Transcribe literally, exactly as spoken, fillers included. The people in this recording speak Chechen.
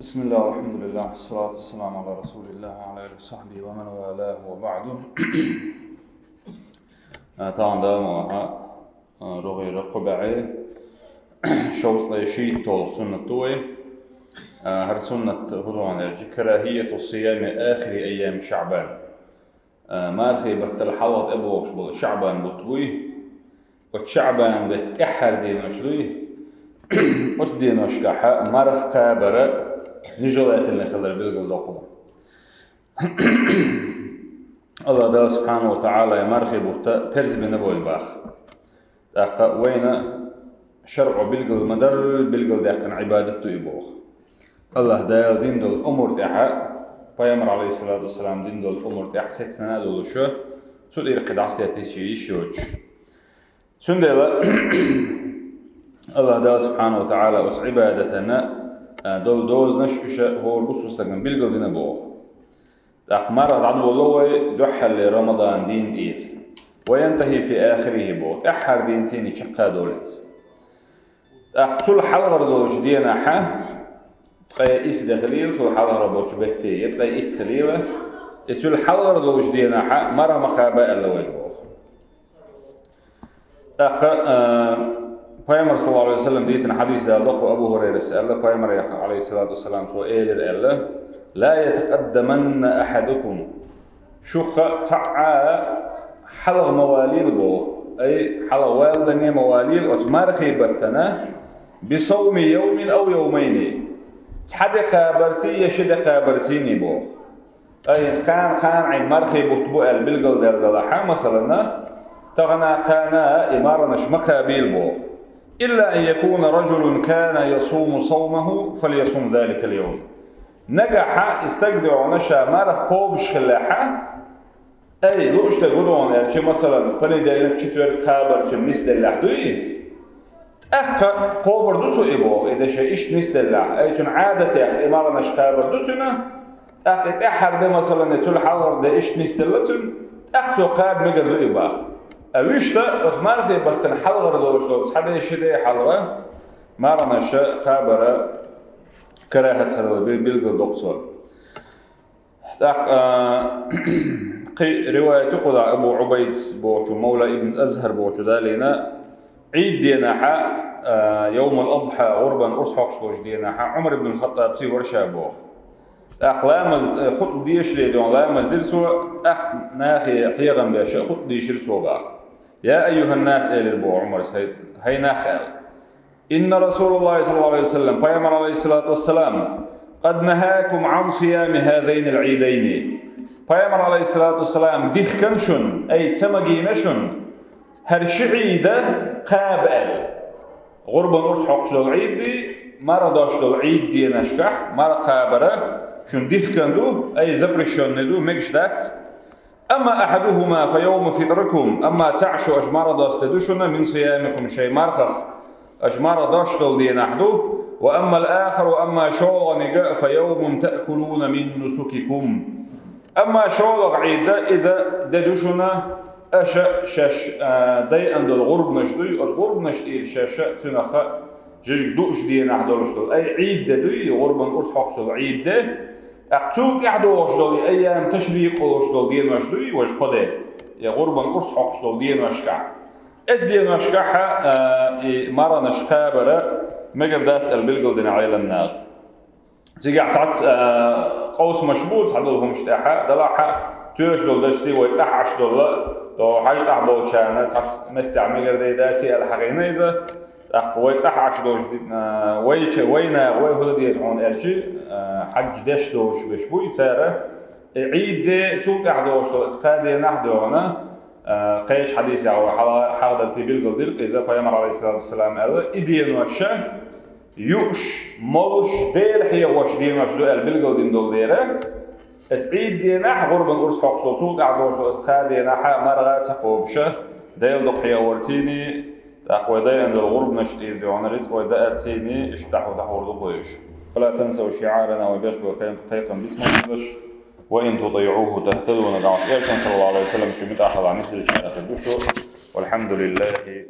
بسم الله والحمد لله والصلاة والسلام على رسول الله وعلى آله وصحبه ومن والاه وبعد. Э, тагӀан Дала мукъ лахь, э, рогӀера кхо бӀаь шовзткъе шийтталгӀа суннат ду вай. Э, хӀара суннат хӀун ду аьлча, كراهية صيام آخر أيام شعبان. Э, мархий баттал хьалха тӀебогӀуш бола ШаӀбан бутт буй. Оцу ШаӀбан бетта тӀаьххьара денош дуй. Оцу деношкахь марха кхабар нежелательно хилар билгал доккху. АллахӀ Дала субхьанаху ва таӀала мархий бутт парз бина бой бах. ТӀаккха вайна шарӀо билгал ма-дарра билгалдаьккхина Ӏибадат ду и боху. АллахӀ Дала дина долу омра тӀехь, Пайхамар, Ӏалайхиссалату вассалам, дина долу омра тӀехь сецна а долуш, цу тӀера кхин дӀасадаьтта йиш йоцуш. Цундела АллахӀ Дала субхьанаху ва таӀала оцу Ӏибадатана, а, долу дозанаш уьш хӀора бусалба стагана билгал дина боху. ТӀаккха марха дӀадолало вай дуьххьарлера Рамадан дийна тӀера. وينتهي في آخره боху. ТӀаьххьара дийна цӀийне чекхдолу иза. ТӀаккха цул хьалхара долчу денахь, ткъе исс де хилийла, цул хьалхара болчу бетте, я ткъе итт хилийла, и цул хьалхара долчу денахь марха ма кхаба аьлла вай боху. ТӀаккха, а, Пайхамар, саллаллаху Ӏалайхи ва саллам, дийцина хьадис далла, кху Абу ХӀурайрас аьлла, Пайхамар, Ӏалайхиссалату вассалам, цо элира аьлла: لا يتقدمن أحدكم. Шух цхьа а хьалха ма валийла боху. Ай, хьалха валлалц ма валийла оцу мархий баттана, بصوم يوم أو يومين. Цхьа де кхабарций, я ши де кхабарцийний боху. Ай, иза кхана-кхана Ӏийна мархий бутт бу аьлла билгалдаьлла далахь, масалана, тахана-кхана и марханаш ма кхабийла боху. إلا أن يكون رجل كان يصوم صومه فليصم ذلك اليوم. Нагахь и стаг дуьхьал ша марха кхобуш хиллехь, ай, лууш стаг ву дуьхьал аьлча, масалан, понедельник, четверг кхабар цуьнан нисделлехь дуй? ТӀаккха кхобур ду цо и боху, и де шен иштта нисделлехь, ай, цуьнан Ӏадатех и марханаш кхабар ду цуьнан, тӀаккха и тӀаьххьара де, масалан, и цул хьалхара де иштта нисделла цуьнан, тӀаккха цо кхаба мегар ду и бах. А вуьшта оцу мархий баттана хьалхара долуш долу цхьа де, ши де хьалха марханаш кхабар карахӀат хилар бил-, билгал доккху цо. ТӀаккха, а, кхин риваят ю кху дӀа Абу Ӏубайдас бохучу, Мавла ибн Азхар бохучу далийна, Ӏийд денахь, а, йовмул-Адхьа, гӀурбан урс хьокхуш долчу денахь, Ӏумар ибн Хаттабций вара ша боху. ТӀаккха ламаз, э, хутба дешале дуьхьал ламаз дира цо, тӀаккха нахе хьехам беш хутба дийшира цо бах. «Я айюханнас», — элира боху Ӏумарс, хӀай, хӀай нах аьлла. «Инна Расулаллахи саллаллаху алейхи ва саллям», Пайхамар, алейхиссалату вассалам, «къад нахакум ан сиями хазайнил Ӏидайни». Пайхамар, алейхиссалату вассалам, дихкан шун, ай, ца магийна шун, хӀара ши Ӏийда кхаба аьлла. ГӀурбан урс хьокхуш долу Ӏийди, марха дош долу Ӏийд денашкахь марха кхабара шун дихкан ду, ай, запрещённый ду, мегаш дац. «Амма ахьадухума фа йовму фитрикум», амма цхьаъ шу аша марха доссаде ду шуна, «мин сиямикум», шайн мархах аша марха дош долу денахь ду, «ва аммал ахару», амма шолгӀаниг, «фа йовмун таъкулуна мин нусукикум». Амма шолгӀа Ӏийда иза де ду шуна, аша шаьш, а, дайан долу гӀурбанаш дуй, оцу гӀурбанаш тӀера шаьш цуьнах жижиг дууш денахь долуш долу, ай, Ӏийд де дуй, гӀурбан урс хьокхуш долу Ӏийд де, тӀаккха цул тӀаьхьа догӀуш долу, айям ташрикъ олуш долу денош дуй, важа кхо де, я гӀурбан урс хьокхуш долу деношкахь. Эс деношкахь, а, и марханаш кхабара мегар дац аьлла билгалдина Ӏеламнаха. Цигахь цхьацца, а, къовсамаш бу, цхьадолу хӀумаш тӀехь, далахь, тоьшалла долу дашций вай цӀахь Ӏаш долу, о, хьаж тӀехь болчарна цхьацца меттехь мегар дай даций аьлла хьахийна иза. ТӀаккха вай цӀахь Ӏаш долуш ди-, а, вай че-, вай наха вай хӀун дан деза хьуна аьлчи, а, хьаж деш долуш беш буй цара, и Ӏийд де, цул тӀаьхьа долуш долу оцу кхаа денахь а доьгӀна, а, кхечу хьадисехь вай хьала-, хьахадарций билгалдира иза, Пайхамар, алейхиссалату вассалам, аьлла, и денош ша, юуш, молуш, Дела хьехош денош ду аьлла билгалдина долу дера, эцу Ӏийд денахь, гӀурбан урс хьокхуш долу, цул тӀаьхьа долуш долу оцу кхаа денахь марха ца кхобуша, Дела дукха хьехорцийний, тӀаккха вай дайан долу гӀурбанаш тӀера доьгӀна рицкъ вай даарцийний, иштта дӀахьу-, дӀахьур ду кху уьш. «Ва ла тансав шиъарана», вай беш бу кхайкхам бицмаллаш, «ва ин тутиъуху тахтаду», нагахь Элчан, саллаллаху алейхи ва саллям, шу муьтӀахь хилахь нисделлачарах ду шу. Валхьамдулиллахи